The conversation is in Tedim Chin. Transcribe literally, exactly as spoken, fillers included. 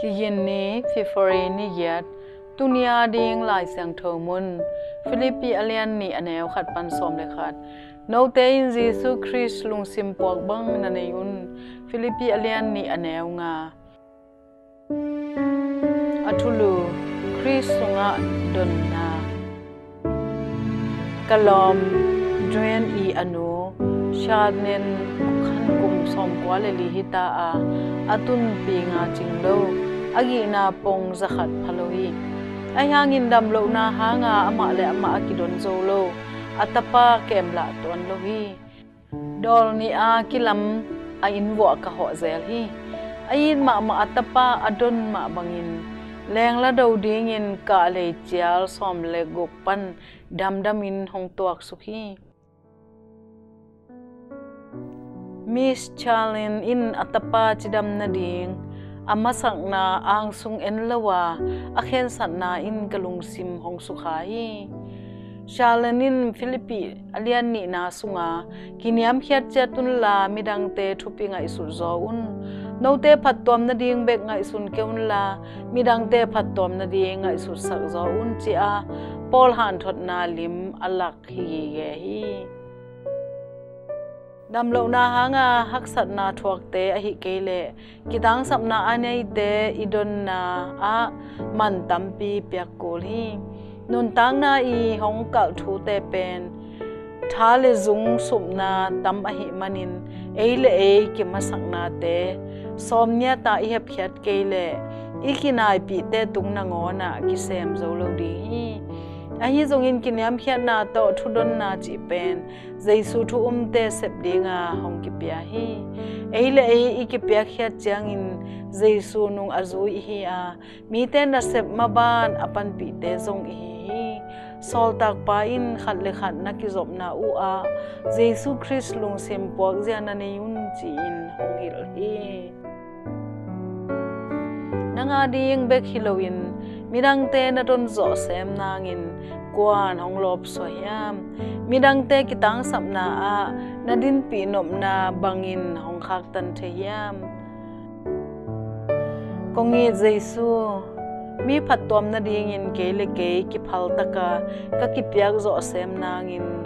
Kigin ni, February ni giat. Tuni a ding Lai Siangtho mun, Philippi a lian nih a neu khat pan sawm le khat. Note in Jesu Khrist lungsim puak bang na nei un. Philippi a lian nih a neu nga. A thulu, Khrist sungah donna. Ka lawm Joan i a nu Charlene khan kum sawmkua le li hi ta a, a tunpi nga cing lo, a gihna pong za khat pha lo hi. Ahi hangin damlohna hanga amah le amah a kidon zo lo, a tapa kem lah tuan lo hi. Dawl nih a kilam a inn vuah ka hawh zel hi. A it mahmah a tapa a don mah bangin lengla do dingin kah lei cial sawm le guk pan damdamin hong tuaksuk hi. Miss Charlene in a tapa cidam nading a masakna angsung en lo a, a khensatna in ka lungsim hong sukha hi. Charlene in Philippi a lian nihna sunga, kiniamkhiat ciat unla midangte thupi ngaihsut zaw un. Note phattuam nading bek ngaihsun kei unla midangte phattuam nading ngaihsutsak zaw un, ci-a Paul hanthotna lim a lak hi gige hi. Damlohna hanga haksatna thuakte ahi kei leh kitangsapna a neite i donna ah man tampi piak kul hi. Nuntakna i hong kalh thute pen tha le zung supna tam ahih manin ei le ei kimasaknate sawm niata i hepkhiat kei leh i kinaipihte tung nangawnah kisem zo lo ding hi. Ahi zongin kiniamkhiatna tawh thudonna cih pen Jesu thu umte sep dinga hong kipia hi. Ei le ei i kipiakkhiat ciangin Jesu nung a zui ihi a, mite nasep maban a panpihte zong ihi hi. Sawltakpa in khat le khat na kizopna uh ah Jesu Khrist lungsim puakzia na nei un ci-in hong hilh hi. Nang a ding bek hi loin midangte na don zawh sem nangin kuan hong lawpsuah hiam? Midangte kitangsapna ah na dinpih nopna bangin hong khaktan thei hiam? Kong it Jesu, mi phattuam nadingin kei le kei kiphaltaka ka kipiak zawh sem nangin